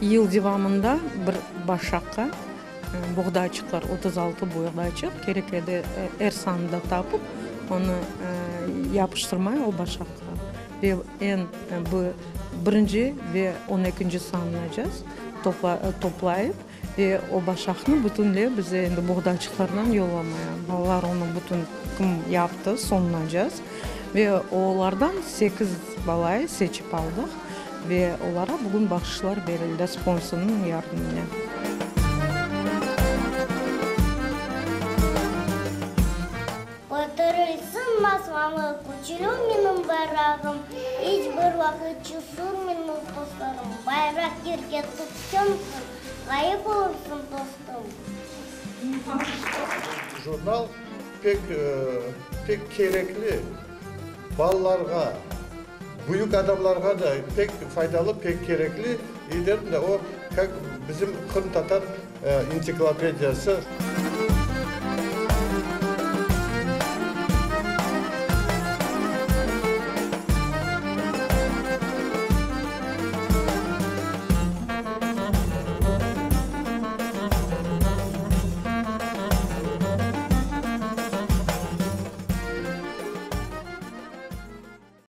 Yıl devamında bir başaqqa Buğdayçıqlar, 36 buğdayçıq kerek edi, er sanında tapıp, onı yapıştırmay o başaqqa. Ve eñ birinci ve on ekinci sanınacaz toplayıp, ve o başaqnı bütünle bize endi buğdayçıqlardan yollamaya. Balalar onı bütün kim yaptı, soñunacaz. Ve olardan sekiz balayı seçip aldıq. Ve olara bugün bahşışlar berildi sponsornıñ yardımınen. Köterilsin masmalı küçlü menim bayrağım, İç bir vaqıt cesur menim dostlarım. Bayraq yerge tüşken soñ, ğayıp olursıñ, dostum. Jurnal pek, pek kerekli balalarğa. Büyük adamlarğa da pek faydalı, pek kerekli, derim de, o, kak bizim qırımtatar entsiklopediyası.